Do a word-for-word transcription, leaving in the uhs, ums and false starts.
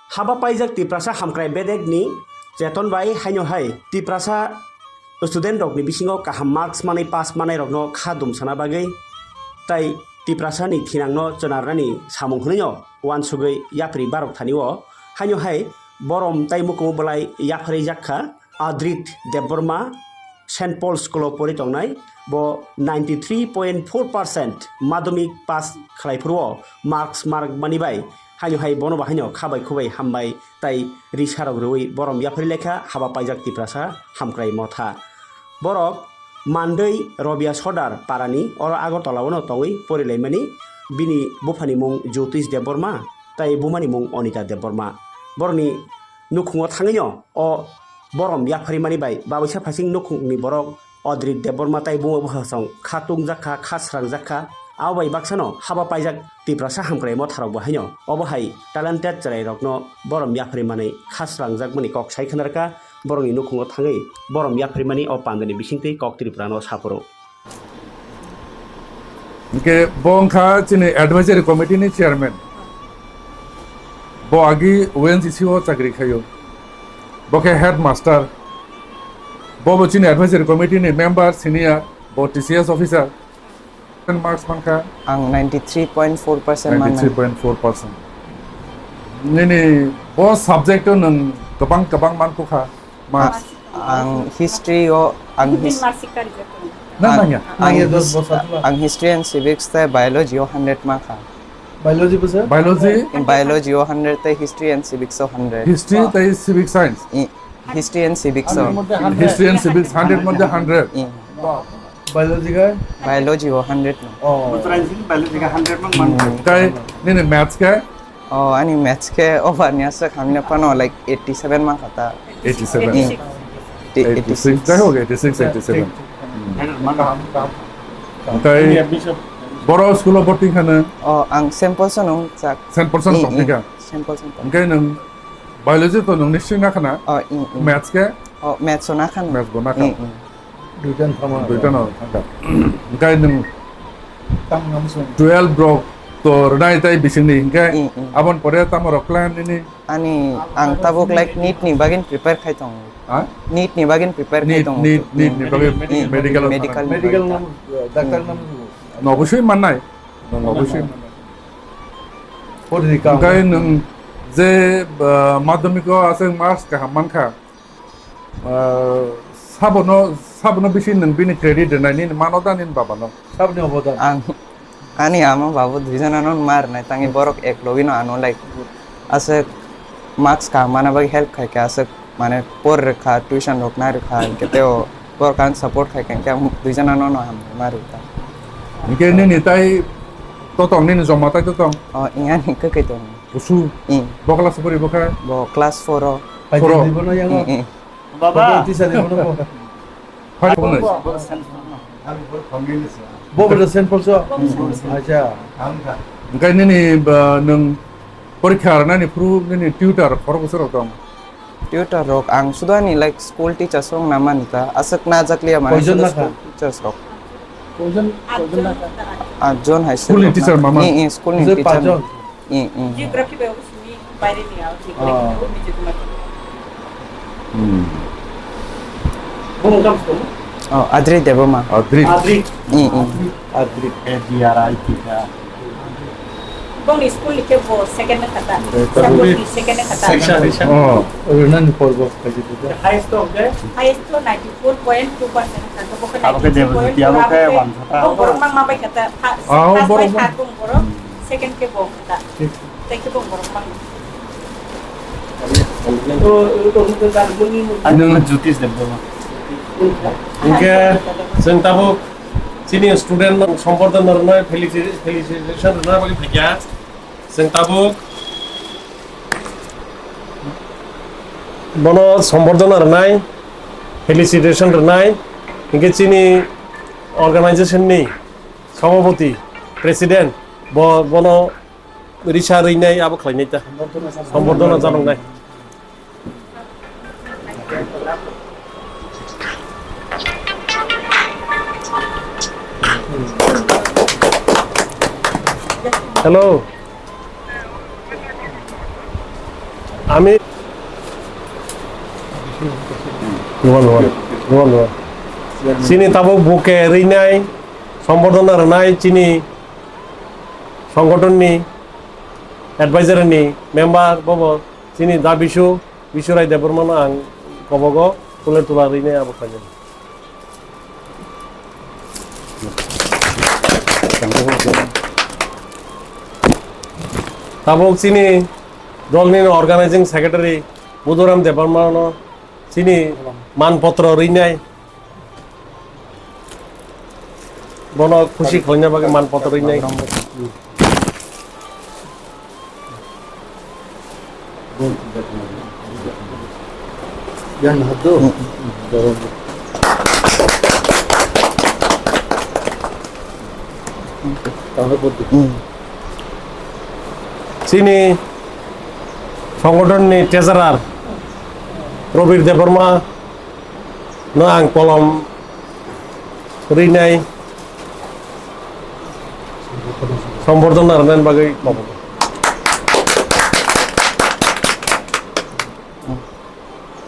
Haba paijak Tiprasa hamkrai bedekni cheton bai haino hai Tiprasa student rokni bisingo kaham marks manwi pass manai rokno kha dumsana bagwi tai Tiprasani thinangno chwnarnani samung hwnwino uansugwi yapri barok thani o haino hai borom tai mukumu bwlai yapharwi jak kha. Adrit Debbarma, Saint Paul School o pori tongnai, bo ninety three point four percent madhyamik pass khlai phuru o marks mark mani bai haino hai bono bo haino kha bai khu bai hambai tai risa rok rwui borom yapharwi lekha haba paijak Tiprasa hamkrai motha. Borok Mandwi Robia Sodar parani oro Agartala o no tongwi pori laimani, bini buphani mung Jyotish Debbarma tai bumani mung Anita Debbarma. Borokni nukhungo thangwino o borom yapharimani bai babuisa phasing nukhungni borok Adrit Debbarma tai buma bwsajwk kha tungjak kha, kha srangjak kha. Abo bai baksano haba paijak Tiprasa hamkrai motharok bo haino obo hai talented chwrairokno borom yapharimani kha srangjakmani kok sai khna rwkha. Borokni nukhungo thangwi borom yapharimani o pandani bisingtwi kok Tripurano saphuru. Hingke bo wngkha chini advisory committee ni chairman. Bo agi O N G C o chakri khaio. Bo khe headmaster. Bo bo chini advisory committee ni member senior, bo T C S officer. Marks mankha? Ang ninety three point four percent mannai. Ninety three point four percent. Nini bo subject o nwng kwbang kwbang mankha? Marks. A-, ang history o, ang his-, Nang ang, nangya? ang Nangya his-, dos bosa tu lah. ang history and civics tei biology o hundred mankha. Biology bwsa? Biology? Biology o hundred tei history and civics o hundred. History tei civic science? I, history and civics o. History and civics hundred moddhe hundred. I. Biology khe? Biology o hundred no. Oh. Biology khe hundred mang man. Tei nini maths khe? Oh, ani maths khe over ni aswk hamya phano, like, eighty seven mankha ta. Eighty seven. Eighty six. Eighty six. Jai hok, eighty six, eighty seven. Kaham, kaham. Tei boro school o borti khana? Oh, ang Saint Paul's o nung chak. Saint Paul's o nung tongthika? Saint Paul's o nung tong. Hingke nung biology to nung ni sing na khana? Oh, i, i. Maths khe? Oh, maths o na khana. Maths bo na kha. I, i. Duita no thangma. Duita no thangkha. Hingke nwng Tang nam sung. twelve rok to rwnai tai bisingni hingke Mm, mm. aboni pore tamo rok plan nini? Ani ang tabuk, like, NEET ni bagin prepare khai tongo. Ha? NEET ni bagin prepare khai NEET, tongo. NEET, NEET ni bagwi Mm. medical. Medical ni Medical bagwi. nam, doctor nam. No, obosoi mannai. No, obosoi mannai. Pori di kam. Hingke nwng je, uh, madhyamik o aswk marks kaham mankha. Ah, sabono, sabono bisi nwng bini credit rwnai nini mano da nini babano? Saboni obodan. Ang, ani ama babu duijonano ma rwnai, tangwi borok ek logino ano, like, aswk marks kaham mana bagwi help khai kha, aswk mane por rwkha, tuition rok nai rwkha, hinkhe teo borok ang support khai kha, hinkhe ang duijonano no hambai ma rwkha. Hinkhe nini tai totong, nini joma tai totong? O, iyani kwkwi tong. Kusu. Mm. Bo class pori bo kha? Bo class four o. Four o. Paithaini bono yango. Mm, mm. Baba. Bo tisa ni bono bo. Phai bo nai. Bo bo Saint Paul so. Acha. Hingke nini ba nwng porikha rwnani phuru nini tutor khorok bwswk rok tong? Tutor rok ang sudo ani, like, school teachers rok na mani ta. Aswk na jakliya mane. Koijon sudo na kha? School teachers rok. Koijon, koijon na kha? Atjon hai. School ni teacher mama? Eh, eh, school ni teacher. Atjon. Mm, mm. Geography bai obo simi baire ni aro ni. Ah. Obo ni jotma. Hmm. Bung kam sum? Oh, Adri Deboma. Adri. Adri. Mm, mm. Adri. A D R I T ka. Bung ni school ni ke bo second na kata. Second. Support ni second na kata. Section. Oh. Oro nani porbo kaji tu. Highest to ke? Highest to ninety four point two percent kata. Bo ke abo ke ninety three point four dia bo ke abo ke wan kata. Bo borok mang ma bai kata. Ah, oh, first borok. First bung borok. Second ke bo kata. Thank you, borok mang. Nwng Jyotish Debbarma. Hingke chwng tabuk chini student no sombordhona rwnai, felici-, felicitation rwnai bagwi phaikha. Chwng tabuk bono sombordhona rwnai, felicitation rwnai, hingke chini organization ni sabhapati, president, bo, bono risa rwinai abo khlainai ta. Sombordhona janoknai. Hello. Ami Luan, luan, luan, luan. Chini tabuk buke rinai, sombordona rinai, chini songgothon ni advisor ni member bobo, chini da bisu, Bisu Rai Debbarma no ang kobogo, tule tula rinai abo khaijani. Tabuk chini dol ni organizing secretary Budhuram Debbarma no chini man potro rinai, bono khusi khlaina bagwi man potro rinai. Chini songgothon ni treasurer Probir Debbarma no ang kolom rinai, sombordona rinani bagwi kobogo.